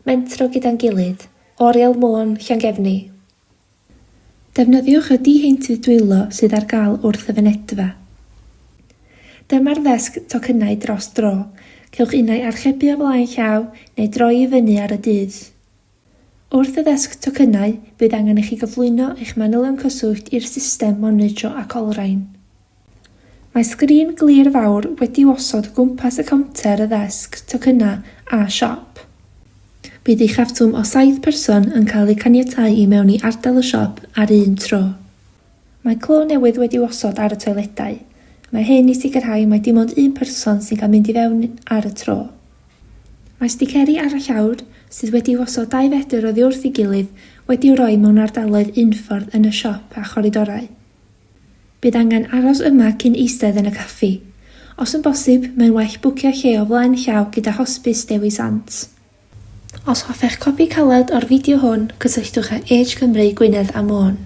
Mentro Gyda'n Gilydd, Oriel Môn, Llangefni. Defnyddiwch y diheintydd dwylo sydd ar gael wrth y fynedfa. Dyma'r ddesg tocynnau dros dro. Cewch unai archebu o flaen llaw neu droi i fyny ar y dydd. Wrth y ddesg tocynnau, bydd angen i chi gyflwyno eich manylion cyswllt i'r system monitro ac olrhain. Mae sgrin glir fawr wedi'w osod o gwmpas y cownter y ddesg tocynnau a siop. Bydd uchafswm o saith person yn cael eu caniatáu i mewn i ardal y siop ar un tro. Mae clo newydd wedi'w osod ar y toiledau. Mae hyn i sicrhau mai dim ond un person sy'n cael mynd i fewn ar y tro. Mae sticeri ar y llawr, sydd wedi'u gosod 2 fetr oddi wrth ei gilydd, wedi'u rhoi mewn ardaloedd unffordd yn y siop a choridorau. Bydd angen aros yma cyn eistedd yn y caffi. Os yn bosib, mae'n well bwcio lle o flaen llaw gyda Hosbis Dewi Sant. Os hoffech copi caled o'r fideo hwn, cysylltwch â Age Cymru Gwynedd a Môn.